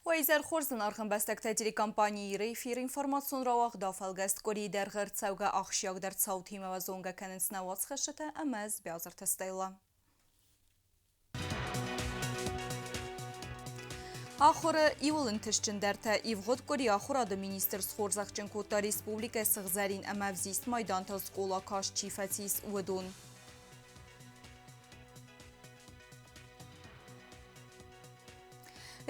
Уӕ изӕр хорз, зынаргъ ӕмбӕстӕгтӕ, телекомпани Иры эфиры информацион рауагъд афӕлгӕст къуырийы дӕргъы ӕрцӕугӕ ахсджиагдӕр цаутимӕ уӕ зонгӕ кӕнынц нӕ уацхӕссджытӕ ӕмӕ ӕз Биазырты Стелла. Ахуыры иуыл ӕнтыстджындӕртӕ ивгъуыд къуыри ахуырады министр схорзӕхджын кодта республикӕйы сыгъзӕрин ӕмӕ ӕвзист майдантыл скъола каст чи фӕцис, уыдон.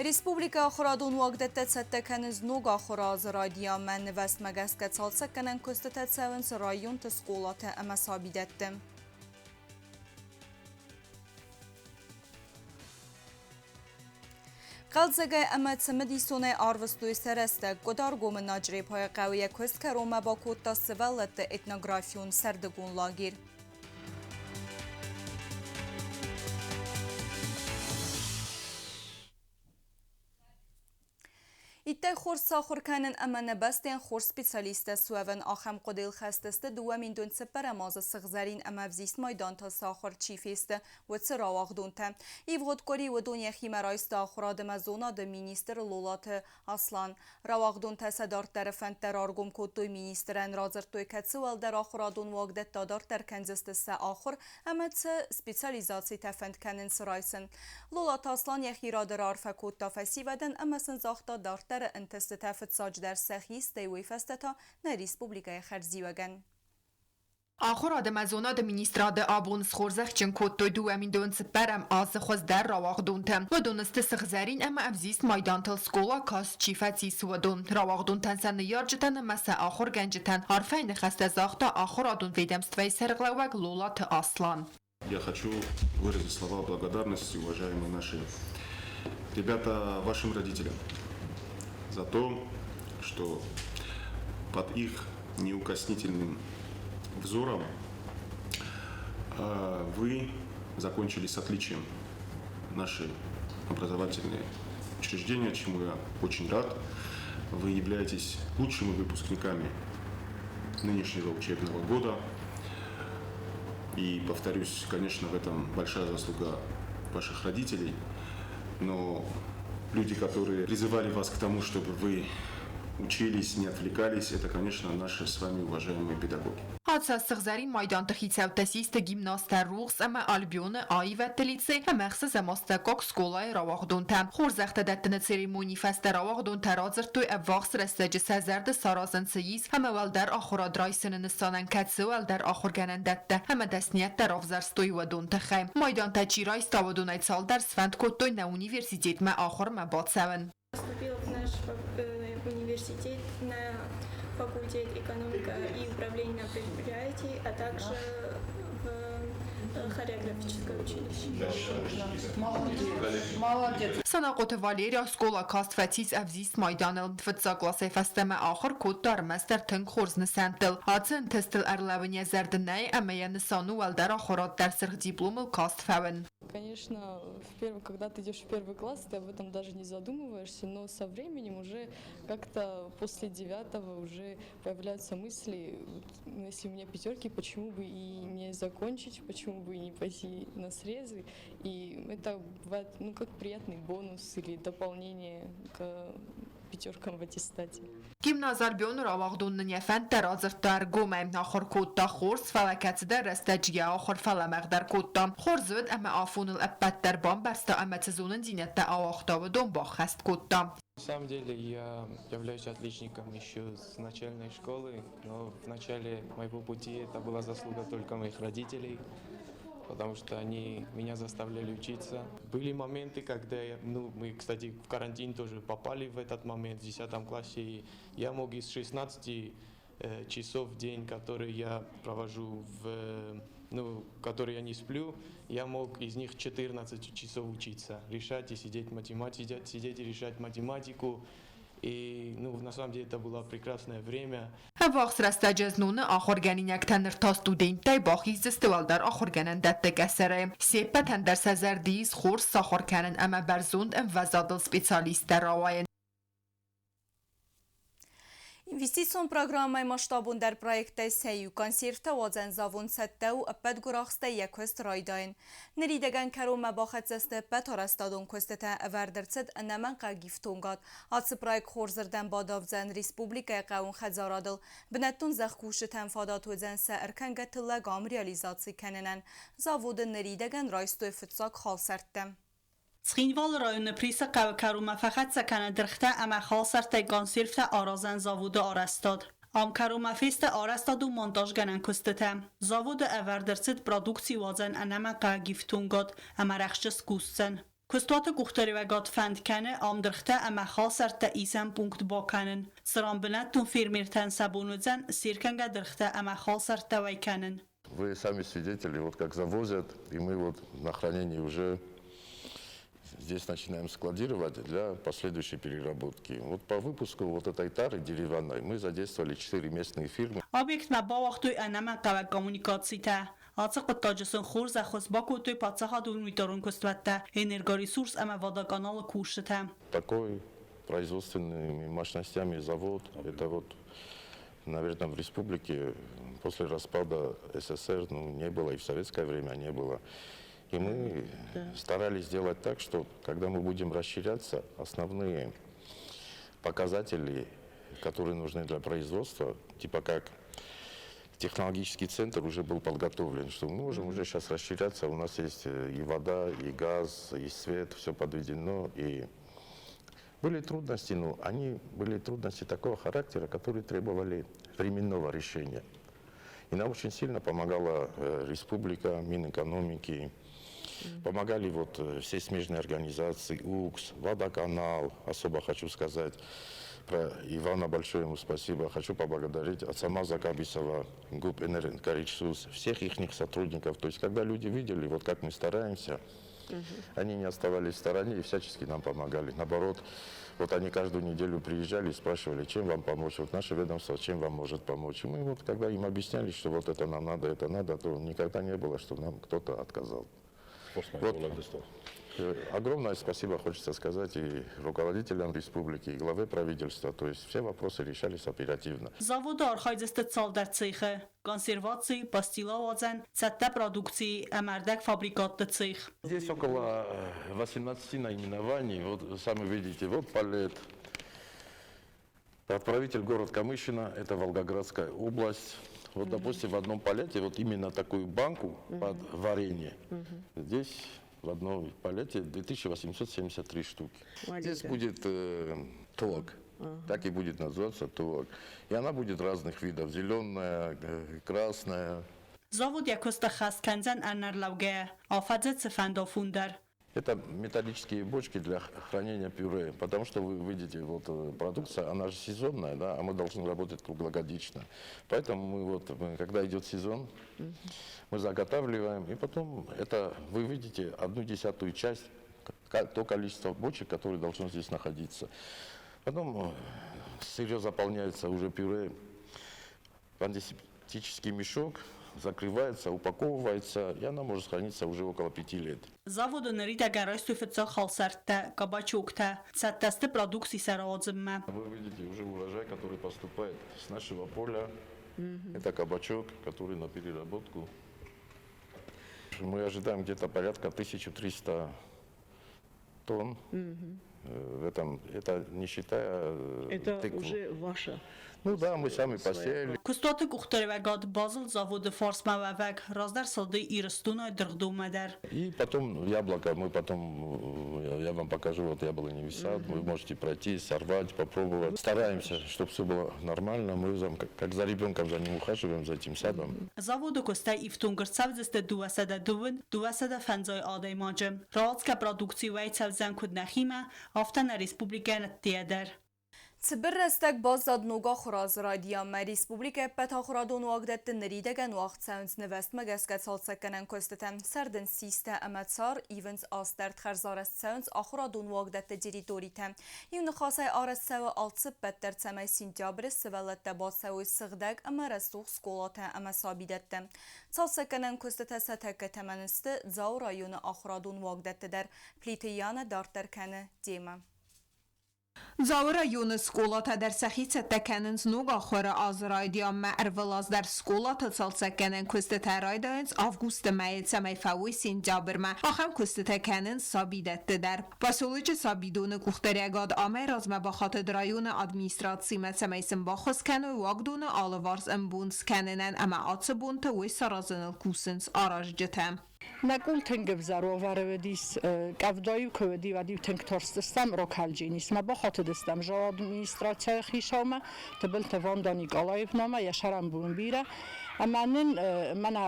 Республикӕйы ахуырадон уагдӕттӕ цӕттӕ кӕнынц ног ахуыры азы райдианмӕ. Нывӕзтмӕ гӕсгӕ цалцӕггӕнӕн куыстытӕ цӕуынц районты скъолатӕ ӕмӕ сабидӕтты. Хъӕлдзӕгӕй ӕмӕ цымыдисонӕй арвыстой сӕ рӕстӕг. Къуыдаргомы Наджрепайы хъӕуы йӕ куыст кӕронмӕ бакодта сывӕллӕтты этнографион сӕрдыгон лагерь. Иттӕг хорз сахуыр кӕнын ӕмӕ нӕ бӕстӕйӕн хорз специалисттӕ суӕвын ахӕм хъуыдыйыл хӕст сты 2004 азы сыгъзӕрин ӕмӕ ӕвзист майдантыл сахуыр чи фесты, уыцы рауагъдонтӕ. Ивгъуыд къуыри уыдон йӕхимӕ райста ахуырад ӕмӕ зонады министр Лолаты Аслан. Рауагъдонтӕ сӕ дарддӕры фӕндтӕ раргом кодтой министрӕн, радзырдтой, кӕцы уӕлдӕр ахуырадон уагдӕтты адарддӕр кӕндзысты сӕ ахуыр ӕмӕ цы специализацитӕ фӕнд кӕнынц райсын. Лолаты Аслан йӕхи рады раарфӕ кодта фӕсивӕдӕн ӕмӕ сын загъта дарддӕры ӕнтыстытӕ фыццаджыдӕр сӕхи, стӕй уый фӕстӕ та нӕ республикӕйы хӕрзиуӕгӕн. Ахуырад ӕмӕ зонады министрады абон схорзӕхджын кодтой 2004 азы хуыздӕр рауагъдонтӕ. Уыдон сты сыгъзӕрин ӕмӕ ӕвзист майдантыл скъола каст чи фӕцис, уыдон. Рауагъдонтӕн сӕ ныййарджытӕн ӕмӕ сӕ ахуыргӕнджытӕн арфӕйы ныхӕстӕ загъта ахуырадон ведомствӕйы сӕргълӕууӕг Лолаты Аслан. Я хочу выразить слова благодарности, уважаемые наши ребята, вашим родителям за то, что под их неукоснительным взором вы закончили с отличием наши образовательные учреждения, чему я очень рад. Вы являетесь лучшими выпускниками нынешнего учебного года. И, повторюсь, конечно, в этом большая заслуга ваших родителей, но люди, которые призывали вас к тому, чтобы вы учились, не отвлекались, это, конечно, наши с вами уважаемые педагоги. Ацы сыгъзӕрин майданты хицӕуттӕ систы гимназтӕ Рухс ӕмӕ Альбионы аивӕдты лицей ӕмӕ ӕхсӕзӕм астӕуккаг скъолайы рауагъдонтӕ. Хорзӕхтӕ дӕттыны церемонийы фӕстӕ рауагъдонтӕ радзырдтой ӕввахс рӕстӕджы сӕ зӕрды саразын цы ис ӕмӕ уӕлдӕр ахуырад райсыны нысанӕн кӕцы уӕлдӕр ахуыргӕнӕндӕттӕ ӕмӕ дӕсниӕдтӕ равзӕрстой, уыдон тыххӕй. Майдантӕ чи райста, уыдонӕй цалдӕр сфӕнд кодтой нӕ университетмӕ ахуырмӕ бацӕуын. Поступила в наш университет на факультет экономика и управления предприятий, а также в хореографическое училище. Молодец. Санахъоты Валерия скъола каст фӕцис ӕвзист майданыл. Фыццаг классӕй фӕстӕмӕ ахуыр кодта ӕрмӕстдӕр тынг хорз нысӕнттыл. Ацы ӕнтыстыл ӕрлӕууын йӕ зӕрды нӕй ӕмӕ йӕ нысан у уӕлдӕр ахуырад дӕр сырх дипломыл каст фӕуын. Конечно, в первый, когда ты идешь в первый класс, ты об этом даже не задумываешься, но со временем уже как-то после девятого уже появляются мысли, ну, если у меня пятерки, почему бы и не закончить, почему бы и не пойти на срезы. И это бывает, ну, как приятный бонус или дополнение к пятеркам в аттестате. Гимназ Альбионы рауагъдон нын йӕ фӕндтӕ радзырдта ӕргомӕй. Ахуыр кодта хорз, фӕлӕ кӕцыдӕр рӕстӕджы йӕ ахуыр фӕлӕмӕгъдӕр кодта. Хорз уыд ӕмӕ афоныл ӕппӕт дӕр бамбӕрста ӕмӕ цы зонындзинӕдтӕ ауагъта, уыдон баххӕст кодта. На самом деле я являюсь отличником еще с начальной школы, но в начале моего пути это была заслуга только моих родителей, потому что они меня заставляли учиться. Были моменты, когда я, ну, мы, кстати, в карантин тоже попали в этот момент в 10 классе, и я мог из 16 часов в день, которые я провожу в, ну, которые я не сплю, я мог из них 14 часов учиться, решать и сидеть, математику, сидеть и решать математику. И, ну, на самом деле это было прекрасное время. Ӕввахс рӕстӕджы зноны ахуыргӕнинӕгтӕ ныр та студенттӕй бахиздзысты уӕлдӕр ахуыргӕнӕндӕтты къӕсӕрӕй. Се ппӕтӕн дӕр сӕ зӕрды ис хорз сахуыр кӕнын ӕмӕ бӕрзонд ӕмвӕзадыл специалисттӕ рауайын. Инвестицион программӕйы масштабондӕр проекттӕй сӕ иу консервтӕ уадзӕн завод цӕттӕ у ӕппӕт гуырахстӕй йӕ куыст райдайын. Ныридӕгӕн кӕронмӕ бахӕццӕ сты ӕппӕт арӕзтадон куыстытӕ, ӕвӕрд ӕрцыд ӕнӕмӕнгхъӕуӕг ифтонгад. Ацы проект хорзырдӕм бадавдзӕн республикӕйы хъӕууон хӕдзарадыл. Бынӕттон зӕхкусджытӕн фадат уыдзӕн сӕ ӕркӕнгӕ тыллӕг ам реализаци кӕнынӕн. Заводы ныридӕгӕн райстой фыццаг халсӕрттӕ. Цхинвалы районы Присы хъӕуы кӕронмӕ фӕхӕццӕ кӕны дыргътӕ ӕмӕ халсӕрттӕй консервтӕ аразӕн заводы арӕзтад. Ам кӕронмӕ фесты арӕзтадон монтажгӕнӕн куыстытӕ. Заводы ӕвӕрд ӕрцыд продукци уадзӕн ӕнӕмӕнгхъӕуӕг ифтонгад ӕмӕ рӕхджы скусдзӕн. Куыстуаты къухдариуӕгад фӕнд кӕны ам дыргътӕ ӕмӕ халсӕрттӕ исӕн пункт бакӕнын, цыран бынӕттон фермертӕн сӕ бон уыдзӕн серкӕнгӕ дыргътӕ ӕмӕ халсӕрттӕ уӕй кӕнын. Вы сами свидетели, вот как завозят, и мы вот на хранении уже здесь начинаем складировать для последующей переработки. Вот по выпуску вот этой тары деревянной мы задействовали 4 местные фирмы. Объектмӕ бауагътой ӕнӕмӕнгхъӕуӕг коммуникацитӕ. Ацы хъуыддаджы сын хорз ӕххуыс бакодтой паддзахадон унитарон куыстуӕттӕ, энергоресурс ӕмӕ водоканалы кусджытӕ. Такой производственными мощностями завод, это вот, наверное, в республике после распада СССР, ну, не было, и в советское время не было. И мы старались сделать так, что когда мы будем расширяться, основные показатели, которые нужны для производства, типа как технологический центр уже был подготовлен, что мы можем уже сейчас расширяться, у нас есть и вода, и газ, и свет, все подведено, и были трудности, но они были трудности такого характера, которые требовали временного решения. И нам очень сильно помогала республика, Минэкономики, помогали вот все смежные организации, УКС, Водоканал, особо хочу сказать про Ивана, большое ему спасибо. Хочу поблагодарить Ацамаза Кабисова, ГУП «Энергоресурс», всех их сотрудников. То есть, когда люди видели, вот как мы стараемся, они не оставались в стороне и всячески нам помогали. Наоборот, вот они каждую неделю приезжали и спрашивали, чем вам помочь, вот наше ведомство чем вам может помочь. И мы вот, когда им объясняли, что вот это нам надо, это надо, то никогда не было, что нам кто-то отказал. Вот. Огромное спасибо хочется сказать и руководителям республики, и главе правительства. То есть все вопросы решались оперативно. Заводы архайдзысты цалдӕр цехы: консерваци, пастилауадзӕн, цӕттӕ продукцийы ӕмӕ ӕрдӕгфабрикатты цех. Здесь около 18 наименований. Вот сами видите, вот палет. Отправитель город Камышино, это Волгоградская область. Вот, допустим, в одном палете, вот именно такую банку под варенье, здесь в одном палете 2873 штуки. Здесь будет толок, так и будет называться толок. И она будет разных видов, зеленая, красная. Завод йӕ куыст ӕххӕст кӕндзӕн ӕнӕрлӕугӕйӕ, афӕдзы цыфӕнды афон дӕр. Это металлические бочки для хранения пюре, потому что вы видите, вот продукция, она же сезонная, да, а мы должны работать круглогодично. Поэтому мы вот, когда идет сезон, мы заготавливаем, и потом это вы видите 1/10 часть, то количество бочек, которое должно здесь находиться. Потом сырье заполняется уже пюре в антисептический мешок, закрывается, упаковывается, и она может храниться уже около 5 лет. Заводы ныридӕгӕн райстой фыццаг халсӕрттӕ, кабачоктӕ, цӕттӕ сты продукци сӕ рауадзынмӕ. Вы видите уже урожай, который поступает с нашего поля. Это кабачок, который на переработку. Мы ожидаем где-то порядка 1300 тонн. В этом, это не считая Это тыкву. уже ваша. Ну да, мы сами своя. посеяли. Куыстуаты къухдариуӕгад базылд заводы фарсмӕ уӕвӕг раздӕр сылды Ирыстонӕй дыргъдонмӕ дӕр. И потом яблоко, мы потом, я вам покажу, вот яблоневый сад, вы можете пройти, сорвать, попробовать. Стараемся, чтобы все было нормально, мы как за ребенком за ним ухаживаем, за этим садом. Заводы куыстӕй ифтонг ӕрцӕудзысты 252 адӕймаджы. Рауадзгӕ продукци уӕй цӕудзӕн куыд нӕхимӕ, афтӕ нӕ республикӕйӕн ӕддейӕ дӕр. Цыбыр рӕстӕг баззад ног ахуыры азы райдианмӕ. Республикӕйы ӕппӕт ахуырадон уагдӕтты ныридӕгӕн уагъд цӕуынц нывӕзтмӕ гӕсгӕ цалцӕггӕнӕн куыстытӕ. Сӕрдынц систӕ ӕмӕ цар, ивынц астӕрд, хӕрзарӕзт цӕуынц ахуырадон уагдӕтты территоритӕ. Иу ныхасӕй арӕзт цӕуы алцыппӕт дӕр, цӕмӕй сентябры сывӕллӕттӕ бацӕуой сыгъдӕг ӕмӕ рӕсугъд скъолатӕ ӕмӕ сабидӕттӕ. Цалцӕггӕнӕн куыстытӕ сӕ тӕккӕ тӕмӕны сты Дзауы районы ахуырадон уагдӕтты дӕр. Плиты Яна дарддӕр кӕны темӕ. Дзауы районы скъолатӕ дӕр сӕхи цӕттӕ кӕнынц ног ахуыры азы райдианмӕ. Ӕрвылаз дӕр скъолаты цалцӕггӕнӕн куыстытӕ райдайынц августы мӕйы, цӕмӕй фӕуой сентябрмӕ. Ахӕм куыстытӕ кӕнынц сабидӕтты дӕр. Поселочы сабидоны къухдариӕгад амӕй размӕ бахатыд районы администрацимӕ, цӕмӕй сын баххуыс кӕной уагдоны алыварс ӕмбонд скӕнынӕн ӕмӕ ацы бонты уый саразыныл кусынц аразджытӕ. Нӕ къул тынг ӕвзӕр уавӕры уыдис, къӕвда-иу куы уыди, уӕд-иу тынг тарстыстӕм рокалджинис. Мӕ бахатыдыстӕм администрацийы хицаумӕ, Тыбылты Ванда Николаевнамӕ, йӕ сӕрӕнбон бирӕ. Ӕмӕ нын мӕнӕ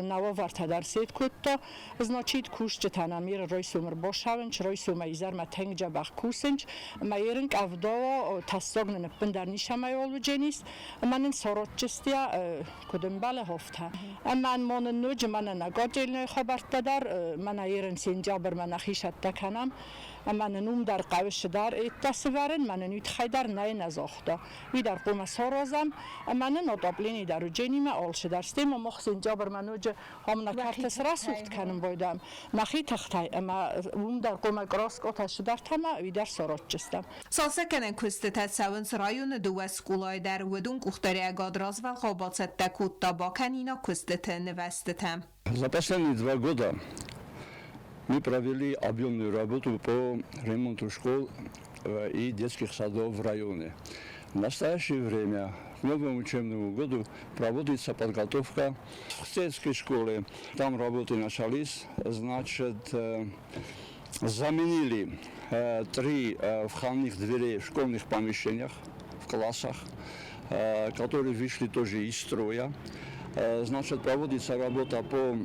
нӕ уавӕртӕ дӕр сет кодта. Значит, кусджытӕ нӕм ир райсом ӕрбацӕуынц, райсомӕй изӕрмӕ тынг дзӕбӕх кусынц. Ӕмӕ ерын къӕвда тӕссаг нын ӕппындӕр ницӕмӕй уыдзӕнис. Ӕмӕ нын соротчыстӕ куыд ӕмбӕлы, афтӕ. Ӕмӕ ма нын ноджы мӕнӕ нӕ котельнӕйы хабӕрттӕ дӕр, мӕнӕ ерын сентябрмӕ нӕхи цӕттӕ кӕнӕм, ӕмӕ нын уым дӕр хъӕуы цыдӕр ӕддӕ сывӕрын, мӕ нын уый тыххӕй дӕр нӕй нӕ загъта. Уый дӕр хъуамӕ саразӕм, ӕмӕ нын отоплени дӕр уыдженимӕ алцыдӕр. Стӕй ма мах сентябрмӕ ноджы ам нӕ кӕрты срӕсугъд кӕнын байдӕм нӕхи тыхтӕй, ӕмӕ уым дӕр хъуамӕ къраскъотӕ цыдӕртӕ ӕмӕ уый дӕр саразджыстӕм. Цалцӕггӕнӕн куыстытӕ цӕуынц районы дыууӕ скъолайы дӕр. Уыдон къухдариӕгад развӕлгъау бацӕттӕ кодта бакӕнинаг куыстыты нывӕзтытӕ. За последние 2 года мы провели объемную работу по ремонту школ и детских садов в районе. В настоящее время к новому учебному году проводится подготовка в сельской школе. Там работы начались, значит, заменили три входных дверей в школьных помещениях, в классах, которые вышли тоже из строя. Значит, проводится работа по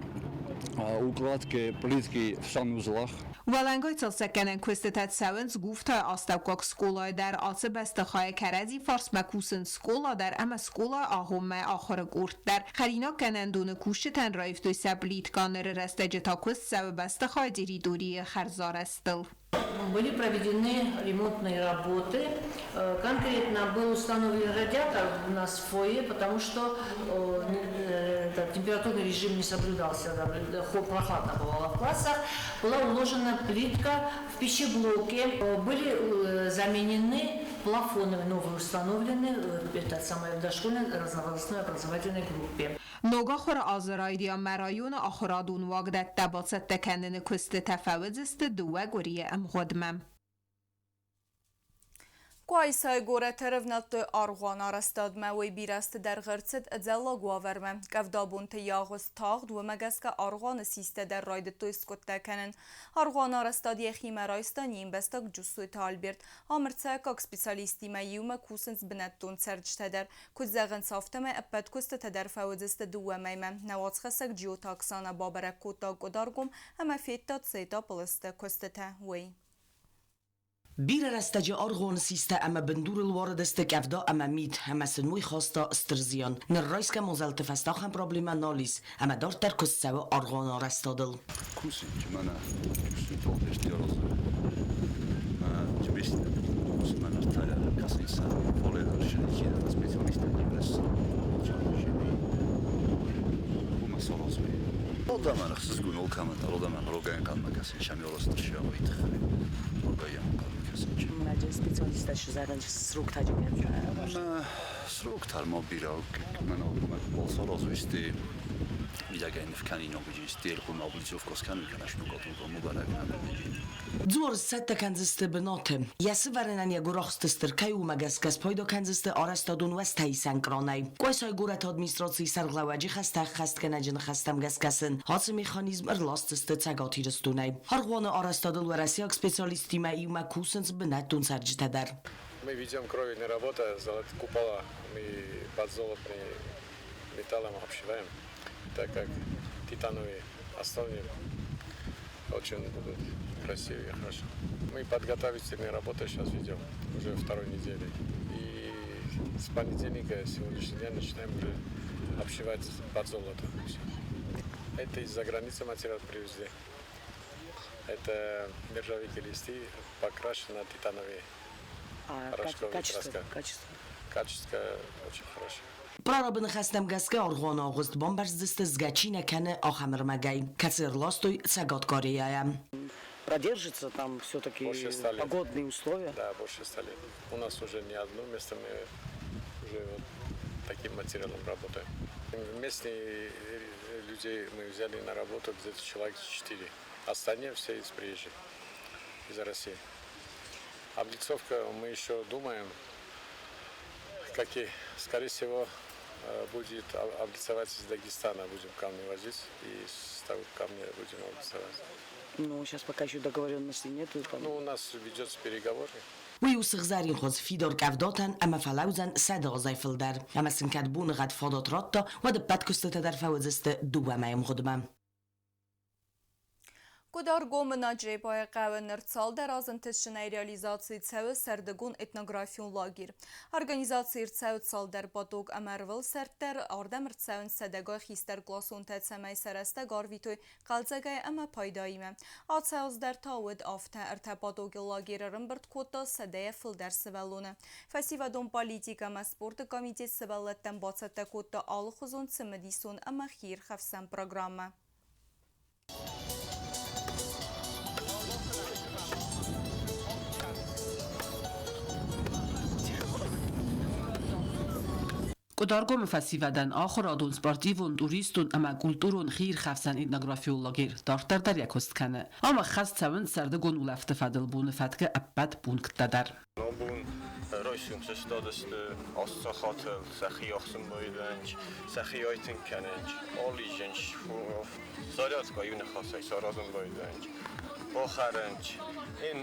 укладке плитки в санузлах. Уӕлӕнгай цалцӕггӕнӕн куыстытӕ цӕуынц Гуфтайы астӕуккаг скъолайы дӕр. Ацы бӕстыхайы кӕрӕдзи фарсмӕ кусынц скъола дӕр ӕмӕ скъолайы агъоммӕ ахуыры къорд дӕр. Хӕринаггӕнӕндоны кусджытӕн раивтой сӕ плиткӕ, ныры рӕстӕджы та куыст цӕуы бӕстыхайы территорийы хӕрзарӕзтыл. Были проведены ремонтные работы. Конкретно был установлен радиатор у нас в фойе, потому что температурный режим не соблюдался, прохладно бывало в классах. Была уложена плитка в пищеблоке. Были заменены плафоны, новые установлены этот самый, в дошкольной разновозрастной образовательной группе. Ног ахуыры азы райдианмӕ районы ахуырадон уагдӕттӕ бацӕттӕ кӕныны куыстытӕ фӕуыдзысты дыууӕ къуырийы ӕмгъуыдмӕ. Къуайсайы горӕты ӕрӕвнӕлдтой аргъуаны арӕзтадмӕ. Уый бирӕ азты дӕргъы ӕрцыд ӕдзӕллаг уавӕрмӕ. Къӕвдабонты йӕ агъуыст тагъд, уымӕ гӕсгӕ аргъуаны систӕ дӕр райдыдтой скъуыдтӕ кӕнын. Аргъуаны арӕзтад йӕхимӕ райста не мбӕстаг Джуссойты Альберт. Ам ӕрцӕггаг специалисттимӕ иумӕ кусынц бынӕттон цӕрджытӕ дӕр. Куыд зӕгъынц, афтӕмӕй ӕппӕт куыстытӕ дӕр фӕуыдзысты дыууӕ мӕймӕ. Нӕ уацхӕссӕг Джиоты Оксана бабӕрӕг кодта Къуыдаргом ӕмӕ федта цы этапыл сты куыстытӕ, уый. Бирӕ рӕстӕджы аргъуаны систӕ ӕмӕ бындурыл уарыдысты къӕвда ӕмӕ мит, ӕмӕ сын уый хаста стыр зиан. Ныр райсгӕ мадзӕлтты фӕстӕ ахӕм проблемӕ нал ис, ӕмӕ дарддӕр куыст цӕуы аргъуаны арӕзтадыл. Кусын, мӕнӕ Адӕмӕн ӕхсызгон алкӕмӕн дӕр, адӕмӕн рогӕй ӕнхъӕлмӕ кӕсын Специалисттӕ Срок ма бирӕ саразвисти idegen Дзуар сцӕттӕ кӕндзысты бынаты. Йӕ сывӕрынӕн йӕ гуырахсты стыр кӕй уымӕ гӕсгӕ спайда кӕндзысты арӕзтадон уӕзтӕисӕн кранӕй. Къуайсайы горӕты администрацийы сӕргълӕууӕджы хӕстӕ ӕххӕстгӕнӕджы ныхӕстӕм гӕсгӕ сын ацы механизм ӕрласдзысты Цӕгат Ирыстонӕй. Аргъуаны арӕзтадыл уӕрӕсейаг специалисттимӕ иумӕ кусынц бынӕттон цӕрджытӕ дӕр. Мы ведем кровельные работы, купола мы под золотный металлом обшиваем, так как титановые основные очень будут красивые и хорошо. Мы подготовительные работы сейчас ведем, уже второй недели. И с понедельника, сегодняшний день, начинаем уже обшивать под золото. Это из-за границы материал привезли. Это нержавейки листы, покрашено титановые. А порошковая качество, краска. Качество? Качество очень хорошее. Прорабы ныхӕстӕм гӕсгӕ аргъуаны агъуыст бамбӕрздзысты згӕ чи нӕ кӕны, ахӕм ӕрмӕгӕй, кӕцы ӕрластой Цӕгат Кореяйӕ. Продержится там все-таки Больше 100 лет. погодные условия? Да, больше 100 лет. У нас уже не одно место, мы уже вот таким материалом работаем. Местные людей мы взяли на работу где-то человек 4. Остальные все из приезжих, из России. Облицовка мы еще думаем, какие, скорее всего, будет облицовать из Дагестана, будем камни возить и с того камня будем облицовать. Ну, сейчас пока еще договоренности нету. Там. Ну, у нас ведется переговоры. Уый у сыгъзӕринхуыз фидар къӕвдатӕн ӕмӕ фӕлӕудзӕн 100 азӕй фылдӕр. Ӕмӕ сын кӕд боныгъӕд фадат радта, уӕд ӕппӕт куыстытӕ дӕр фӕуыдзысты дыууӕ мӕйы мгъуыдмӕ. Къуыдаргомы Наджребайы хъӕуы ныр цалдӕр азы ӕнтыстджынӕй реализаци цӕуы сӕрдыгон этнографион лагерь. Организаци ӕрцӕуы цалдӕр поток ӕмӕ ӕрвылсӕрд дӕр ардӕм ӕрцӕуынц сӕдӕгай хистӕркъласонтӕ, цӕмӕй сӕ рӕстӕг арвитой хъӕлдзӕгӕй ӕмӕ пайдаимӕ. Ацы аз дӕр та уыд афтӕ. Ӕртӕ потокы лагерь ӕрӕмбырд кодта сӕдӕйӕ фылдӕр сывӕллоны. Фӕсивӕдон политикӕ ӕмӕ спорты комитет сывӕллӕттӕн бацӕттӕ кодта алыхуызон цымыдисон ӕмӕ хиирхӕфсӕн программӕ. Къуыдаргомы фӕсивӕдӕн ахуырадон, спортивон, туристон ӕмӕ культурон хиирхӕфсӕн этнографион лагерь дарддӕр дӕр йӕ куыст кӕны. Ам ӕххӕст цӕуынц сӕрдыгон улӕфты фӕдыл боны фӕткы ӕппӕт пункттӕ дӕр. Ногбон райсом сыстадысты аст сахатыл, сӕхи ӕхсын байдайынц, сӕхи айтынг кӕнынц, алидзынц, зарядка иу ныхасӕй саразын байдайынц, бахӕрынц. Ин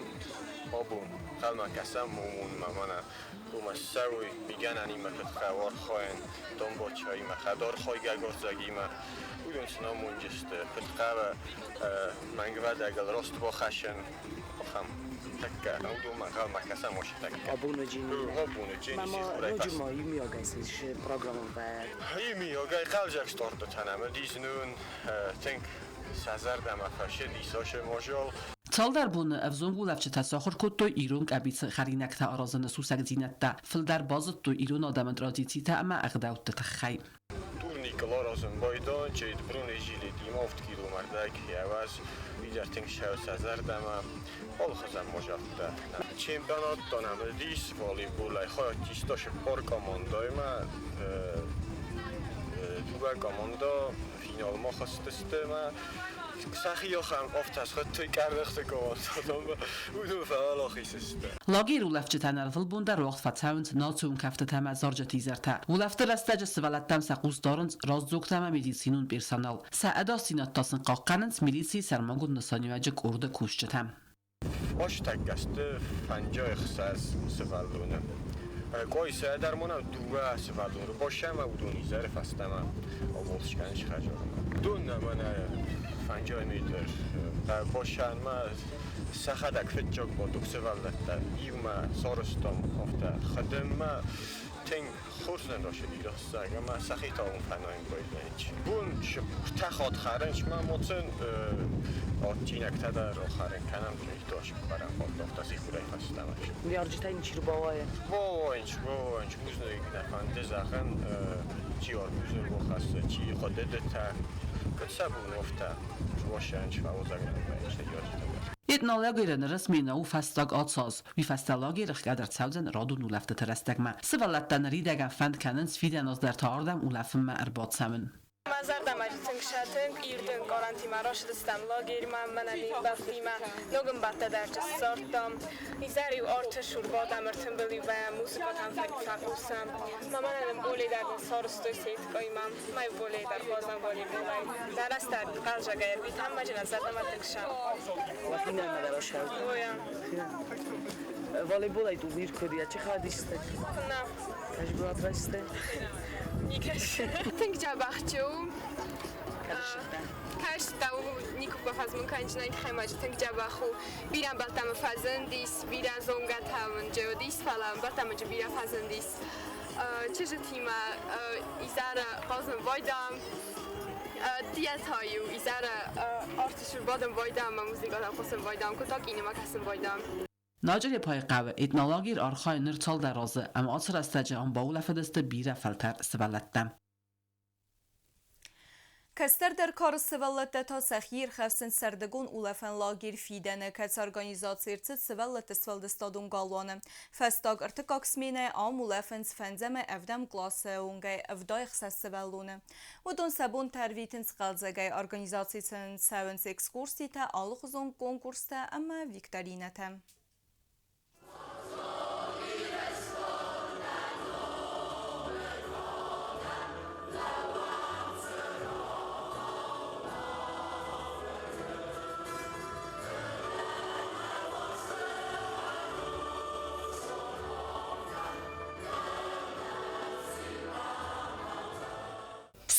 абон хъӕлмӕ кӕсӕм момонмӕ, мӕнӕ уымӕ ссӕуй, мигӕнӕнимӕ куыд хъӕуы архайын, домбачаимӕ, хӕдархайгӕ гуырдзагимӕ. Уыдон сын амонджысты, куыд хъӕуы мӕнгвӕдӕгыл раст бахӕссын, ахӕм тӕккӕ уыдонмӕ ӕнхъӕлмӕ кӕсӕм уыцы тӕккӕ. Абоны джини. Абоны джини Мама, сихорӕй ноджы ма иумиагӕй цы ис программӕ? Иумиагӕй хъӕлдзӕг стартытӕ нӕм уыдис нын тынг сӕ зӕрдӕмӕ фӕцыдис ацы мадзал. Цалдӕр боны ӕвзонг улӕфджытӕ сахуыр кодтой ирон къӕбицы хӕринӕгтӕ аразыны сусӕгдзинӕдтӕ, фылдӕр базыдтой ирон адӕмы традицитӕ ӕмӕ ӕгъдӕутты тыххӕй. Турникыл аразын байдан, чейд бронежилет има авд киломӕрдӕг ӕвӕз видӕр тынг сӕ зӕрдӕмӕ алыхуызӕн мадзӕлттӕ. Чемпионаттӕ нӕм уыдис волейболӕй хайад иста цыппар командӕимӕ. Дыууӕ командӕ финалмӕ хӕцыдысты ӕмӕ сӕхи ахӕм афтӕ схуыдтой къӕрныхты командӕ, уыдон фӕуӕлахиз сты. Лагеры улӕфджытӕн ӕрвылбон дӕр уагъд фӕцӕуынц национ кӕфтытӕ ӕмӕ зарджыты изӕртӕ. Улӕфты рӕстӕджы сывӕллӕттӕм сӕ хъус дарынц раздзогтӕ ӕмӕ медицинон персонал. Сӕ ӕдасдзинад та сын хъахъхъӕнынц милицийы сӕрмагонд нысаниуӕджы къорды кусджытӕ. Астӕккӕ сты 56 сывӕллоны. Къуайсайӕ дӕр ма нӕм дыууӕ сывӕллоны рбассӕм ӕмӕ уыдон изӕры фӕстӕмӕ абалц кӕнынц хӕдзармӕ. Дон нӕ мӕнӕ 50 метр бассӕнмӕ сӕхӕдӕг фыццаг бадуг сывӕллӕттӕ иумӕ сарӕзтам афтӕ хъӕдынмӕ тынг хорз нын рацыди рӕстӕг ӕмӕ сӕхи та уым фӕнайын байдайынц. Бон тӕхат хӕрынц мӕ моцын адджинӕгтӕ дӕр ахӕрын кӕнӕм, сыппӕрӕм хатт сихорӕй фӕстӕмӕ. Ныййарджытӕй ничи рбауайы? Бауайынц, бауайынц. Бузныг нӕ фӕнды зӕгъын, чи арбузы рбахӕссы, чи хъуыдыдытӕ. Куыд сӕ бон афтӕ сбассӕнц фӕуыдзӕг ныййарджытӕ дӕр. Этнолагеры ныры сменӕ у фӕстаг ацаз. Уый фӕстӕ лагеры хгӕд ӕрцӕудзӕн радон улӕфтыты рӕстӕгмӕ. Сывӕллӕттӕ ныридӕгӕн фӕнд кӕнынц фидӕн аз дӕр та ардӕм улӕфынмӕ ӕрбацӕуын. Мӕ зӕрдӕмӕ тынг сӕ тынг ирд ӕнкъарӕнтимӕ рацыдыстӕм лагерьмӕ, мӕнӕн ӕмбӕлттимӕ, ног ӕмбӕлттӕ дӕр ссардтам. Изӕр-иу арты цур бадӕм, ӕртымбыл-иу вӕййӕм, музыкӕтӕм фӕхъусӕм. Мӕ мӕнӕн болей дӕр нын сарӕзтой сеткӕимӕ, мӕ болей дӕр хъазӕм волейболӕй. Нӕ рӕстӕг хъӕлдзӕгӕй ӕрвитӕм, мӕ нӕ зӕрдӕмӕ тынг сӕ. Финалмӕ дӕр асӕуд? Оя. Волейболӕй турнир куыд йӕ чи хайад истай? Нӕ. Кӕс бынат райстай? Никӕс. Тынг дзӕбӕх у. Кӕстӕ у никуы бафӕзмын кӕнджынӕй тыххӕй ма тынг дзӕбӕх у. Бирӕ ӕмбӕлттӕ мын фӕзындис, бирӕ зонгӕтӕ мын уыдис, фӕлӕ ӕмбӕлттӕ мын бирӕ фӕзындис. Чызджытимӕ изӕры хъазын байдам, Диетӕ-иу изӕры арты цур бадын байдам ӕмӕ музыкӕтӕ хъусын байдам, куы та киномӕ кӕсын байдам. Наджерепайы хъӕуы этнолагерь архайы ныр цалдӕр азы ӕмӕ ацы рӕстӕджы ам баулӕфыдысты бирӕ фӕлтӕр сывӕллӕттӕ. Кӕстӕрдӕр кары сывӕллӕттӕ та сӕхи ирхӕфсынц сӕрдыгон улӕфӕн лагерь Фидӕны, кӕцы организаци ӕрцыд сывӕллӕтты сфӕлдыстадон галуаны. Фӕстаг ӕртыккаг сменӕйы ам улӕфынц фӕндзӕмӕй ӕвдӕм къласы онгӕй 76 сывӕллоны. Уыдон сӕ бонтӕ ӕрвитынц хъӕлдзӕгӕй, организаци сын цӕуынц экскурситӕ, алыхуызон конкурстӕ ӕмӕ викторинӕтӕ.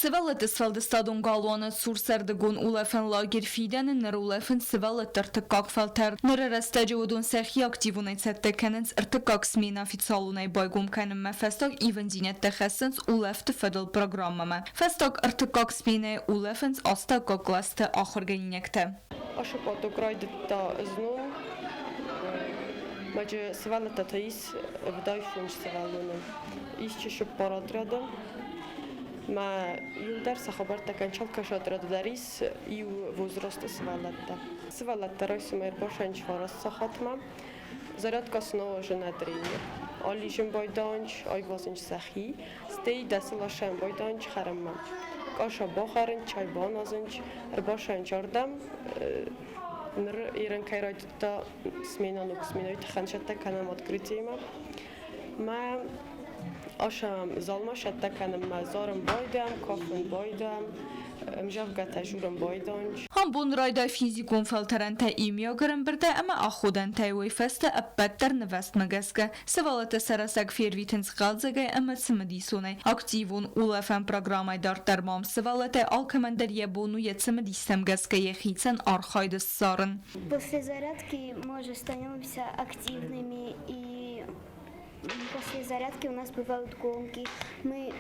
Сывӕллӕтты сфӕлдыстадон галуаны цур сӕрдыгон улӕфӕн лагерь Фидӕны ныр улӕфынц сывӕллӕтты ӕртыккаг фӕлтӕр. Ныры рӕстӕджы уыдон сӕхи активонӕй цӕттӕ кӕнынц ӕртыккаг сменӕ официалонӕй байгом кӕнынмӕ, фӕстаг ивындзинӕдтӕ хӕссынц улӕфты фӕдыл программӕмӕ. Фӕстаг ӕртыккаг сменӕйы улӕфынц астӕуккаг классты ахуыргӕнинӕгтӕ. Ашы поток райдыдта знон. Маджы сывӕллӕттӕ та ис 75 сывӕллоны. Ис чысыл отряды. Мӕ иуылдӕр сӕ хабӕрттӕ кончалкӕсы отряды дӕр ис иу возрасты сывӕллӕттӕ. Сывӕллӕттӕ райсомӕй ӕрбасӕнч фараст сахатмӕ. Зарядка снова жена тренер. Алижын байданч, айвазынч сӕхи, стӕй дӕсы ласӕн байданч хӕрынмӕ. Къаша бахӕрын, чай баназынч, ӕрбасӕнч ардӕм. Ныр ерын кӕй райдыдта смена ног сменӕйы тыххӕн сӕттӕ кӕнӕм открытиемӕ. Мӕ Аса залмӕ сӕттӕ кӕнынмӕ зарын байдӕм, кафын байдӕм, ӕмзӕвгӕтӕ журын байданч. Ам бон райдай физикон фӕлтӕрӕнтӕ иумиаг ӕрӕмбырдӕй ӕмӕ аходӕнтӕй, уый фӕстӕ ӕппӕт дӕр нывӕстмӕ гӕсгӕ. Сывӕллӕттӕ сӕ рӕсӕг фервитынц хъӕлдзӕгӕй ӕмӕ цымыдисонӕй. Активон улӕфӕн программӕйы дарддӕр ма сывӕллӕттӕй алкӕмӕн дӕр йӕ бон у йӕ цымыдистӕм гӕсгӕ йӕхицӕн архайд ссарын. После зарядки мы уже становимся активными и после зарядки у нас бывают гонки. Мы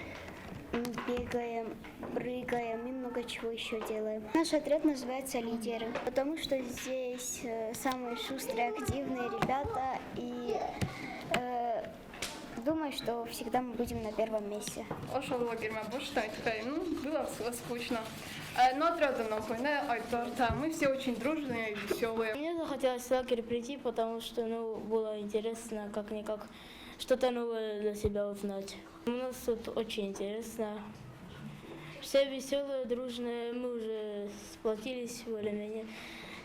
бегаем, прыгаем и много чего еще делаем. Наш отряд называется «Лидеры», потому что здесь самые шустрые, активные ребята и думаю, что всегда мы будем на первом месте. Ошол лагерьмӕ бостайткай, ну, было скучно. Но отряда нам мы все очень дружные и веселые. Мне захотелось в лагерь прийти, потому что, ну, было интересно, как-никак, что-то новое для себя узнать. У нас тут очень интересно. Все веселые, дружные, мы уже сплотились более-менее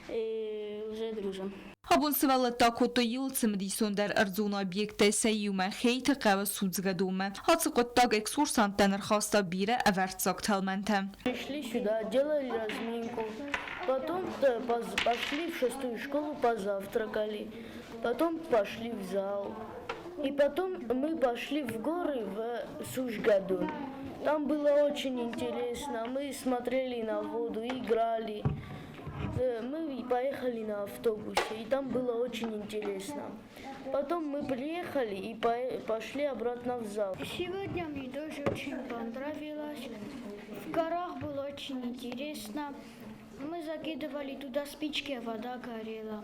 и уже дружим. Абон сывӕллӕттӕ кодтой иуыл цымыдисондӕр ӕрдзон объекттӕй сӕ иумӕ Хейты хъӕуы судзгӕ донмӕ. Ацы хъуыддаг экскурсанттӕн ӕрхаста бирӕ ӕвӕрццаг тӕлмӕнтӕ. Пришли сюда, делали разминку, потом пошли в шестую школу, позавтракали, потом пошли в зал. И потом мы пошли в горы в Сушгадун. Там было очень интересно. Мы смотрели на воду, играли. Мы поехали на автобусе, и там было очень интересно. Потом мы приехали и пошли обратно в зал. Сегодня мне тоже очень понравилось. В горах было очень интересно. Мы закидывали туда спички, а вода горела.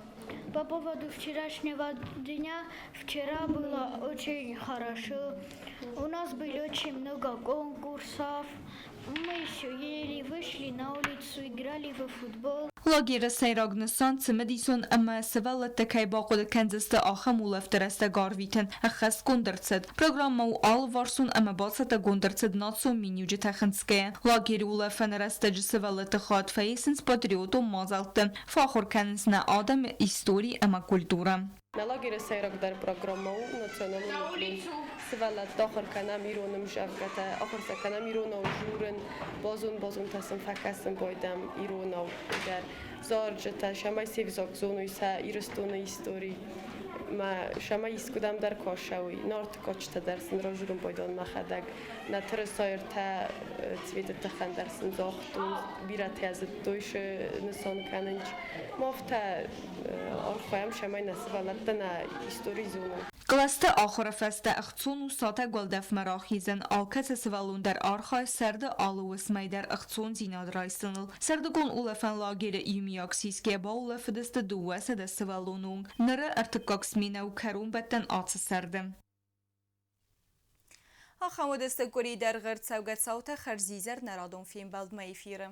По поводу вчерашнего дня, вчера было очень хорошо. У нас было очень много конкурсов. Мы еще ели, вышли на улицу, играли во футбол. Лагеры сӕйраг нысан цымыдисон ӕмӕ сывӕллӕттӕ кӕй бахъуыды кӕндзысты, ахӕм улӕфты рӕстӕг арвитын ӕххӕстгонд ӕрцыд. Программӕ у алыварсон ӕмӕ бацӕттӕгонд ӕрцыд национ миниуджытӕ хынцгӕйӕ. Лагеры улӕфӕны рӕстӕджы сывӕллӕтты хатт фӕисынц патриотон мадзӕлтты, фӕахуыр кӕнынц нӕ адӕмы истори ӕмӕ культурӕ. Нӕ лагеры сӕйрагдӕр программӕ у националон уклон. Сывӕллӕтты ахуыр кӕнӕм ирон ӕмзӕвгӕтӕ, ахуыр сӕ кӕнӕм иронау журын, базон-базонтӕ сын фӕкӕсын байдӕм иронау дӕр. Зарджытӕ, сӕмӕй се взаг зоной сӕ Ирыстоны истори мӕ сӕмӕ искуыдӕм дӕр кӕсӕуй. Нарты кадджытӕ дӕр сын ражурын байдан мӕхӕдӕг. Нӕ тырысайыртӕ цветы тыххӕн дӕр сын загътон, бирӕтӕ зыдтой шы нысан кӕнынч. Мафтӕ архайӕм, цӕмӕй нӕ сывӕллӕттӕ нӕ истори зоной. Кълӕсты ахуыры фӕстӕ ӕхцон у сатӕг уӕлдӕфмӕ рахизын. Алкӕцы сывӕллон дӕр архайы сӕрды алы уысмӕй дӕр ӕхцондзинад райсыныл. Сӕрдыгон улӕфӕн лагеры иумиаг сисгӕ баулӕфыдысты 200 сывӕллоны онг. Ныры ӕртыккаг сменӕ у кӕронбӕттӕн ацы сӕрды. Ахӕм уыдысты къуыри дӕргъы ӕрцӕугӕ цаутӕ хӕрзизӕр нӕ радон фембӕлдмӕ эфиры.